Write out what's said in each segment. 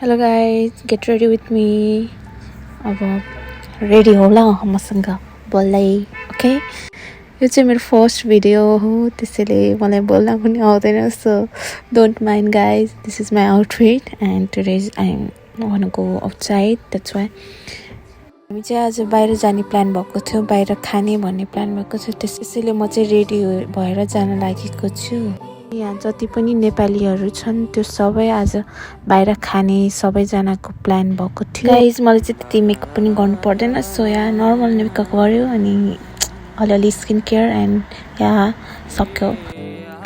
Hello guys, get ready with me. अब ready होला मसँग बोल्दै ओके। यो चाहिँ मेरो फर्स्ट भिडियो हो त्यसैले मलाई बोल्न पनि आउँदैन so don't mind guys. This is my outfit and today I am won't go outside that's why. हामी चाहिँ आज बाहिर जाने प्लान भएको थियो, बाहिर खाने भन्ने प्लान भएको थियो, त्यसैले म चाहिँ रेडी भएर जान लागेको छु। यहाँ जति पनि नेपालीहरू छन् त्यो सबै आज बाहिर खाने सबैजनाको प्लान भएको थियो। गाइज मलाई चाहिँ त्यति मेकअप पनि गर्नु पर्दैन, सो यहाँ नर्मल मेकअप गऱ्यो अनि अलिअलि स्किन केयर एन्ड यहाँ सक्यो।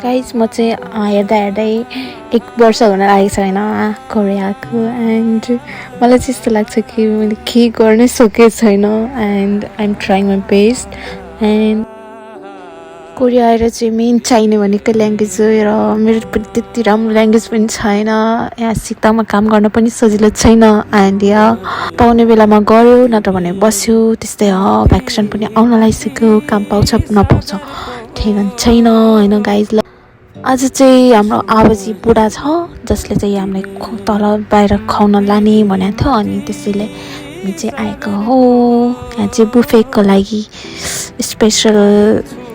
गाइज म चाहिँ हेर्दा हेर्दै 1 वर्ष हुन लागेको छ होइन कोरियाको, एन्ड मलाई चाहिँ यस्तो लाग्छ कि मैले के गर्नै सकेको छैन and I am trying my best. And Korea आएर चाहिँ मेन चाहिने भनेको ल्याङ्ग्वेज हो र मेरो पनि त्यति राम्रो ल्याङ्ग्वेज पनि छैन। यहाँ सिक्दामा काम गर्न पनि सजिलो छैन एन्ड यहाँ पाउने बेलामा गऱ्यो नत्र भने बस्यो, त्यस्तै हो। भ्याकेसन पनि आउन लागिसक्यो, काम पाउँछ नपाउँछ ठेगान छैन होइन गाइज। ल आज चाहिँ हाम्रो आवाजी बुढा छ जसले चाहिँ हामीलाई तल बाहिर खुवाउन लाने भनेको थियो, अनि त्यसैले हामी चाहिँ आएको हो। यहाँ चाहिँ बुफेको लागि स्पेसल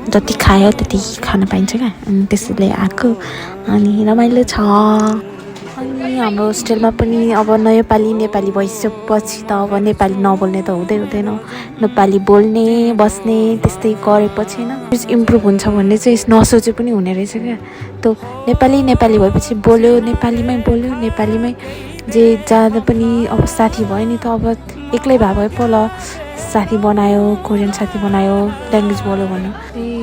जति खायो त्यति खान पाइन्छ क्या, अनि त्यसैले आएको अनि रमाइलो छ। अनि हाम्रो होस्टेलमा पनि अब नयाँ पालि नेपाली भइसकेपछि त अब नेपाली नबोल्ने त हुँदैन, नेपाली बोल्ने बस्ने त्यस्तै गरेपछि होइन इम्प्रुभ हुन्छ भन्ने चाहिँ नसोचे पनि हुने रहेछ क्या। त्यो नेपाली भएपछि बोल्यो नेपालीमै जे जाँदा पनि अब साथी भयो नि त। अब एक्लै भए पो ल साथी बनायो, कोरियन साथी बनायो, ल्याङ्ग्वेज बोल्यो भन्नु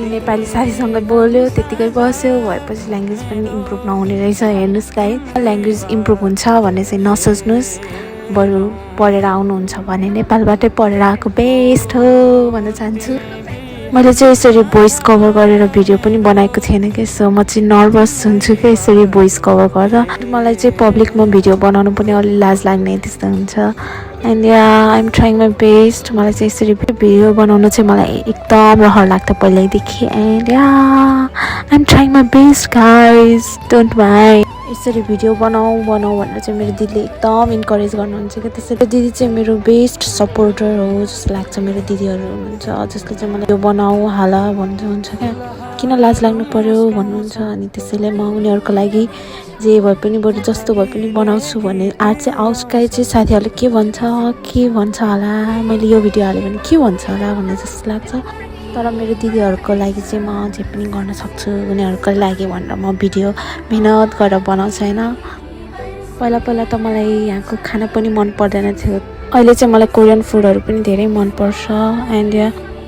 नेपाली साथीसँग बोल्यो त्यतिकै बस्यो भएपछि ल्याङ्ग्वेज पनि इम्प्रुभ नहुने रहेछ। हेर्नुहोस् गाइस, ल्याङ्ग्वेज इम्प्रुभ हुन्छ भन्ने चाहिँ नसोच्नुहोस्, बरु पढेर आउनुहुन्छ भने नेपालबाटै पढेर आएको बेस्ट हो भन्न चाहन्छु। मैले चाहिँ यसरी भोइस कभर गरेर भिडियो पनि बनाएको थिएन कि, सो म चाहिँ नर्भस हुन्छु कि यसरी भोइस कभर गर्दा। मलाई चाहिँ पब्लिकमा भिडियो बनाउनु पनि अलि लाज लाग्ने त्यस्तो हुन्छ and I am trying my best. मलाई चाहिँ यसरी भिडियो बनाउनु चाहिँ मलाई एकदम रहर लाग्थ्यो पहिल्यैदेखि and I am trying my best guys, don't mind. यसरी भिडियो बनाऊ भनेर चाहिँ मेरो दिदीले एकदम इन्करेज गर्नुहुन्छ क्या। त्यसैले दिदी चाहिँ मेरो बेस्ट सपोर्टर हो जस्तो लाग्छ। मेरो दिदीहरू हुनुहुन्छ जसले चाहिँ मलाई यो बनाऊ हाल भन्नुहुन्छ क्या, किन लाज लाग्नु पर्यो भन्नुहुन्छ। अनि त्यसैले म उनीहरूको लागि जे भए पनि बरु जस्तो भए पनि बनाउँछु भन्ने आर्ट चाहिँ आउँछ। गाई चाहिँ साथीहरूले के भन्छ होला, मैले यो भिडियो हालेँ भने के भन्छ होला भन्ने जस्तो लाग्छ। तर मेरो दिदीहरूको लागि चाहिँ म जे पनि गर्न सक्छु उनीहरूको लागि भनेर म भिडियो मिहिनेत गरेर बनाउँछु होइन। पहिला त मलाई यहाँको खाना पनि मन पर्दैन थियो, अहिले चाहिँ मलाई कोरियन फुडहरू पनि धेरै मनपर्छ। एन्ड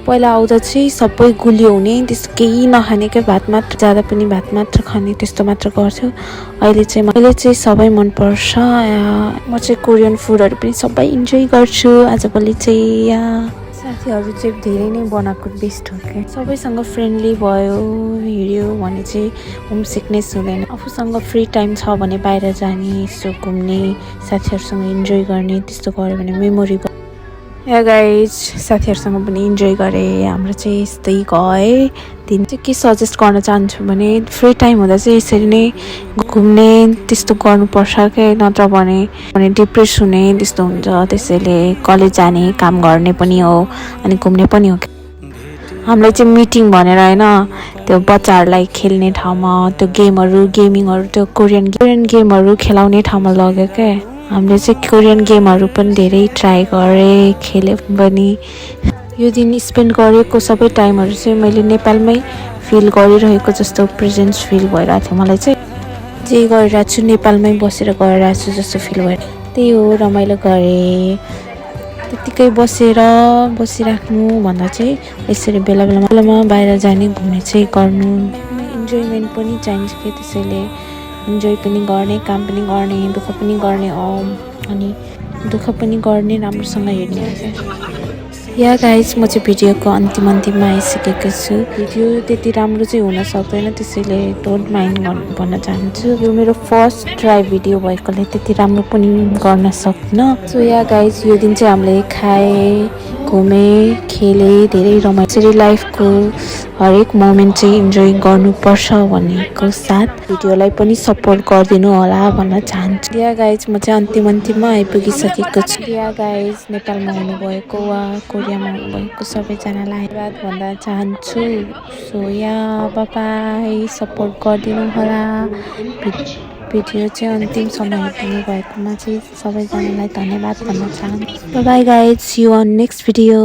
पहिला आउँदा चाहिँ सबै गुलियो हुने, त्यस्तो केही नखाने क्या, भात मात्र जाँदा पनि भात मात्र खाने त्यस्तो मात्र गर्थ्यो। अहिले चाहिँ सबै मनपर्छ। म चाहिँ कोरियन फुडहरू पनि सबै इन्जोय गर्छु। आजभोलि चाहिँ साथीहरू चाहिँ धेरै नै बनाएको बेस्ट हो क्या। सबैसँग फ्रेन्डली भयो हिँड्यो भने चाहिँ होम सिकनेस हुँदैन। आफूसँग फ्री टाइम छ भने बाहिर जाने, यसो घुम्ने, साथीहरूसँग इन्जोय गर्ने, त्यस्तो गऱ्यो भने मेमोरी या गाइज साथीहरूसँग पनि इन्जोय गरेँ। हाम्रो चाहिँ यस्तै गए दिन। चाहिँ के सजेस्ट गर्न चाहन्छु भने फ्री टाइम हुँदा चाहिँ यसरी नै घुम्ने त्यस्तो गर्नुपर्छ क्या, नत्र भने डिप्रेस हुने त्यस्तो हुन्छ। त्यसैले कलेज जाने काम गर्ने पनि हो अनि घुम्ने पनि हो। हामीलाई चाहिँ मिटिङ भनेर होइन त्यो बच्चाहरूलाई खेल्ने ठाउँमा त्यो गेमिङहरू त्यो कोरियन गेमहरू खेलाउने ठाउँमा लग्यो क्या। हामीले चाहिँ कोरियन गेमहरू पनि धेरै ट्राई गरेँ, खेलेँ पनि। यो दिन स्पेन्ड गरेको सबै टाइमहरू चाहिँ मैले नेपालमै फिल गरिरहेको जस्तो प्रेजेन्स फिल भइरहेको थियो। मलाई चाहिँ जे गरिरहेको छु नेपालमै बसेर गरिरहेको छु जस्तो फिल भयो। त्यही हो, रमाइलो गरेँ। त्यत्तिकै बसिराख्नु भन्दा चाहिँ यसरी बेलामा बाहिर जाने घुम्ने चाहिँ गर्नु, इन्जोयमेन्ट पनि चाहिन्छ कि। त्यसैले इन्जोय पनि गर्ने, काम पनि गर्ने, दुःख पनि गर्ने अनि दुःख पनि गर्ने, राम्रोसँग हेर्ने। या गाइज म चाहिँ भिडियोको अन्तिममा आइसकेको छु। भिडियो त्यति राम्रो चाहिँ हुन सक्दैन, त्यसैले डोन्ट माइन्ड भन्न चाहन्छु। यो मेरो फर्स्ट ट्राई भिडियो भएकोले त्यति राम्रो पनि गर्न सक्दिनँ। सो या गाइज यो दिन चाहिँ हामीले खाएँ घुमे खेले धेरै रमाइलो लाइफको हरेक मोमेन्ट चाहिँ इन्जोय गर्नुपर्छ भन्नेको साथ भिडियोलाई पनि सपोर्ट गरिदिनु होला भन्न चाहन्छु। या गाइज म चाहिँ अन्तिममा आइपुगिसकेको छु। या गाइज नेपालमा हुनुभएको वा कोरियामा हुनुभएको सबैजनालाई धन्यवाद भन्न चाहन्छु। सो या बाई सपोर्ट गरिदिनु होला। भिडियो चाहिँ अन्तिमसम्म हेरिदिनु भएकोमा चाहिँ सबैजनालाई धन्यवाद भन्न चाहन्छु। Bye guys see you on next video.